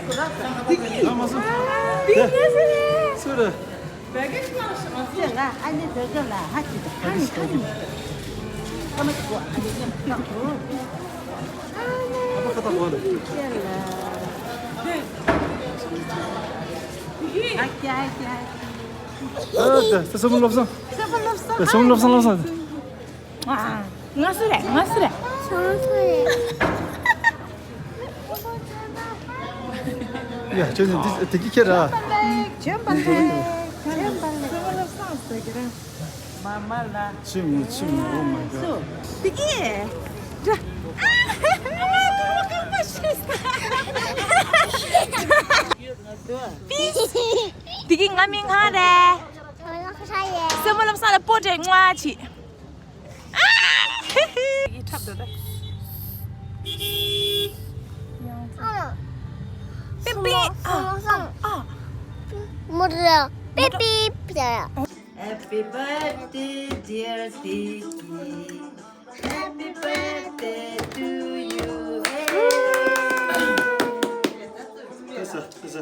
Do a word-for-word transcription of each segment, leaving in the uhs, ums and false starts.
ཨ་མ་སུ། སུ་རེད། ཨ་ད་ད་སོ་མ་ལོབས་སོང་། ད་སོ་མ་ལོབས་སོང་ལོབས་སོང་། ང་སུ་རེད། ང་སུ་རེད། ཡ་ཁྱོད་ནི་འདི་དེ་གི་ཁྱེད་ར། ཁྱོད་པ་ལེགས། ཁྱོད་པ་ལེགས། ཁྱོད་པ་ལེགས། མ་མ་ལ། ཆི་མོ་ཆི་མོ། Oh my god། སུ། དེ་གི་ད། ཨ་ཨ་ཨ་ཨ་ཨ་ཨ། དེ་གི་ང་མིང་ཧ་རེད། སོ་མ་ལོབས་སོང་ལ་པོ་ཏྲེ་ང་ཆི། ཨ། ཡི་འཁྲབ་འདོད་ད། པི་པི། ཨ་ཨ་ཨ། མོ་ར། པི་པི་པི། Happy birthday, dear Tiki. Happy birthday to you. ས་ས་ས་ས།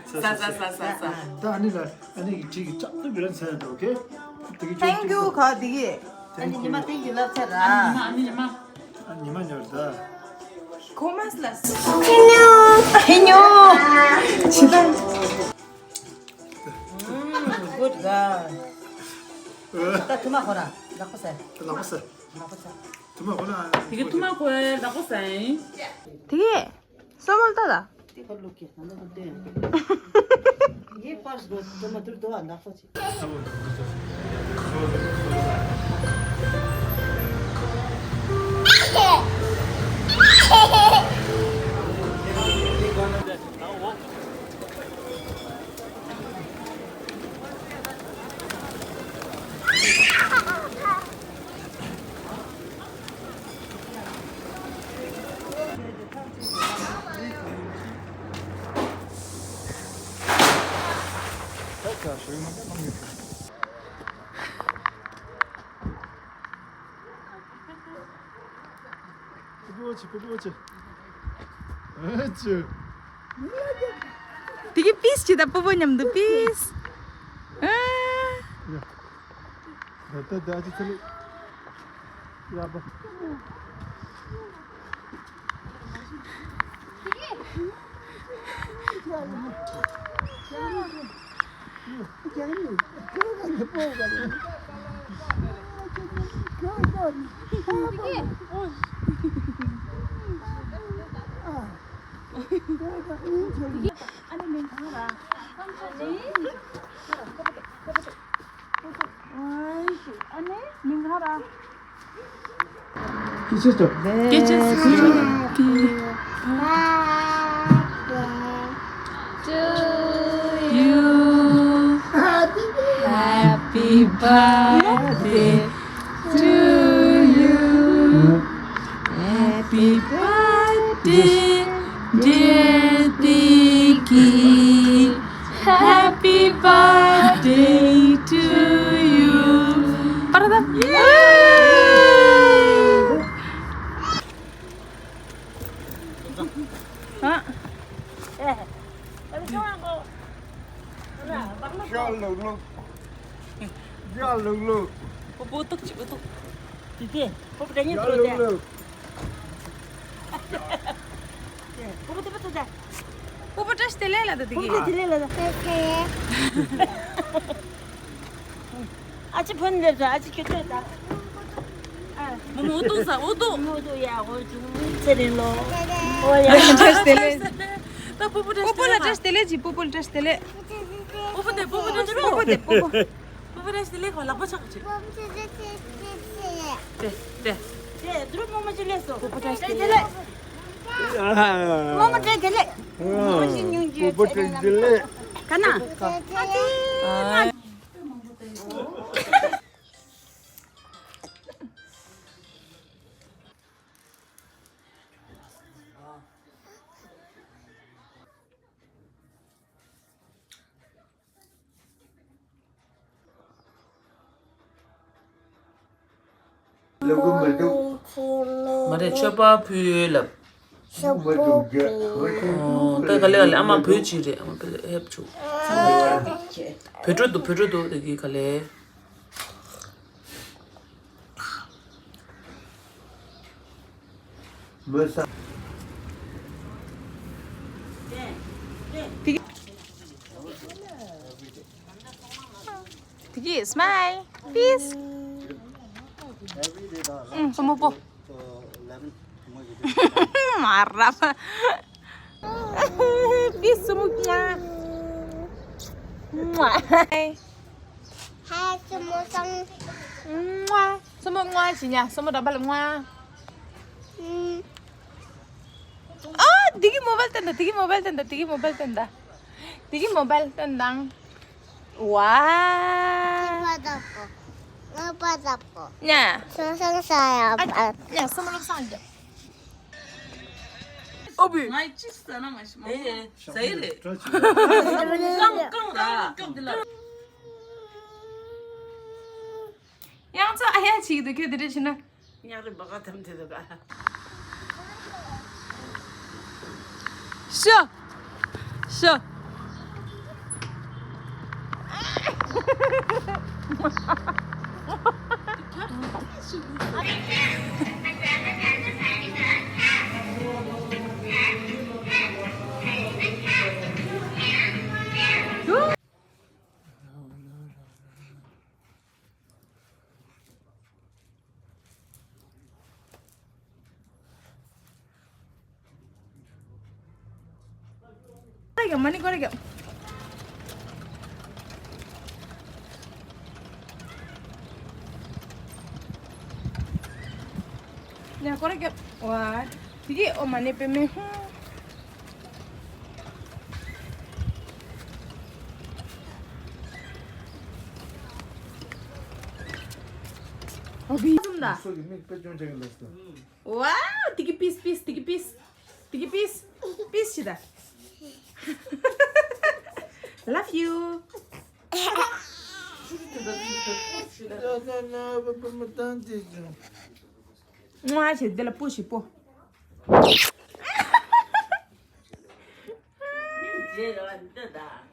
ས་ས་ས་ས་ས། ད་ཨ་ནི་ལ་ཨ་ནི་གི་ཁྲིད་ཀྱི་ལྕགས་ཏུ་བི་རན་ཚན་འགྲོ་ཀེ། དེ་གི་ཅོ་Thank you ག་དེ་གི། ཨ་ནི་ཉི་མ་thank you ལབ་ཚར་ར། ཨ་ནི་ཉི་མ། ཨ་ཉི་མ་ཉོར་ད། ཁོ་མ་སི་ལ་སི། ཧེ་ཉོ། ཧེ་ཉོ། ཆི་ད། Good girl། ད་ཐུ་མ་ཁོ་ར་ལག་པ་ཟ། ལག་པ་ཟ། ལག་པ་ཟ། ཐུ་མ་ཁོ་ལ། དེ་གི་ཐུ་མ་ཁོ་ལག་པ་ཟ་ཡིན། དེ་གི། སོ་མོ་ལྟ་ད། དེ་ཁ་ལུག་གི་ང་ལ་ལྟོས། ངའི་པར་སྒོ་དེ་མ་ཐུར་དོ་བ་ལག་པ་ཆེ། དེ་གི་པིས་ཅི་ད་པོ་པོ་མཉམ་དུ་པིས། ཨ། ད་ད་ད་ཅི་ཚ་ལུ། ཡ་པ། ཨ་ནི་མིང་གང་ར། ཨ་ནི་མིང་གང་ར། Happy birthday to you. Happy birthday to you. Happy birthday, dear Tiki. Happy birthday to you. Parada. Yay! ཡ་ལུག་ལུག་ཡ་ལུག་ལུག་པོ་པོ་ཏོག་ཅིག་པོ་ཏོག་དེ་དེ་པོ་པོ་དྲ་ཉིན་ཡ་ཏོ་ལུག་དེ། ལུག་པོ་པོ་དེ་པོ་ཏོག་དེ། པོ་པོ་བཀྲ་ཤིས་བདེ་ལེགས་ལ་ད་དེ་པོ་པོ་གི་བཀྲ་ཤིས་བདེ་ལེགས་ལ་ད། ཨ་ཅེ་ཕོན་སླེབས་སོང་། ཨ་ཅེ་ཁྱོད་ལྟོས་ད། ཨ། མོ་མོ་འུ་ཐུག་ཟ་འུ་ཐུག་མོ་ཐུག་ཡ་འོ་ཅུང་ཚེ་རིང་ལོ། འོ་ཡ། བཀྲ་ཤིས་བདེ་ལེགས། ད་པོ་པོ་བཀྲ་ཤིས་བདེ་ལེགས། པོ་པོ་ལ་བཀྲ་ཤིས་བདེ་ལེགས་ཅི། པོ་པོ་ལ་བཀྲ་ཤིས་བདེ་ལེགས། པོ་པོ་དེ་པོ་པོ་བཀྲ་ཤིས་པོ་པོ་དེ་པོ་པོ། པོ་པོ་བཀྲ་ཤིས་བདེ་ལེགས་ཁོ་ལག་པ་ཆག་ཅིག་དེ་དེ། དེ་དུ་རུ་མོ་མོ་ཅི་ལས་སོ། པོ་པོ་བཀྲ་ཤིས་བདེ་ལེགས། མོ་མོ་བཀྲ་ཤིས་བདེ་ལེགས། མོ་མོ་ཅི་ཉུང་ཅི། པོ་པོ་བཀྲ་ཤིས་བདེ་ལེགས། ག་ན། ཨ། ལབ་གི་མི་འདུག་མ་རེད། མཆོད་པ་ཕུལ་ལབ། ད་ག་ལེ་ག་ལེ། ཨ་མ་བོད་ཅིག་རེད། ཨ་མ་བོད་ལ་ཧེབ་བྱུང་། བོད་འགྲོ་འདུག་བོད་འགྲོ་འདུག་དེ་གི་ག་ལེ། དེ་གི་སྨའི་པིས། ཨུམ། སོ་མོ་པོ། མ་རབ། པིས་སོ་མོ། ཧེ། ཧེ། སོ་མོ་སང་། སོ་མོ་ང་ཞིག་ཉ། སོ་མོ་ར་བལ་ང་། ཨ། དེ་གི་མོ་བལ་བསྟན་ད། དེ་གི་མོ་བལ་བསྟན་ད། དེ་གི་མོ་བལ་བསྟན་ད། དེ་གི་མོ་བལ་བསྟན་དང་། ཝ། ང་པ་དག་གོ། ང་པ་དག་གོ། ཉ། སང་སང་ས་ཡ་པ། ཉ། སོ་མོ་ལོག་སང་རྒྱབ། ཨོ་བི། ང་ཅི་ས་ན་མ་ཤི་མ། ཨེ། ས་ཡི་རེད། ཀང་ཀང་ར། ཀང་དེ་ལ། ཡང་ཚ་ཨ་ཡ་ཆིག་འདུག་ཁྱོད་དེ་འདྲ་བྱས་ན། ཉག་རི་བ་ག་ཐམ་དེ་འདུག་ག་ཤོ། ཤོ། ཀོ་རེ་གྱོ། མ་ཎི་ཀོ་རེ་གྱོ། ཉ་ཀོ་རེ་གྱོ། ཝ། དེ་གི་ཨོཾ་མ་ཎི་པདྨེ་ཧཱུྃ། ཨོ་བི་ཙུམ་ད། སོ་གི་མིག་དཔེ་སྐྱོན་ཆགས་ཀྱི་ལགས་སོ། ཝའོ། དེ་གི་པིས་པིས། དེ་གི་པིས། དེ་གི་པིས། པིས་ཤི་ད། Love you། ང་ཞེ་དེ་ལ་པོ་ཞིག་པོ། རྗེས་ལ་འདི་ད།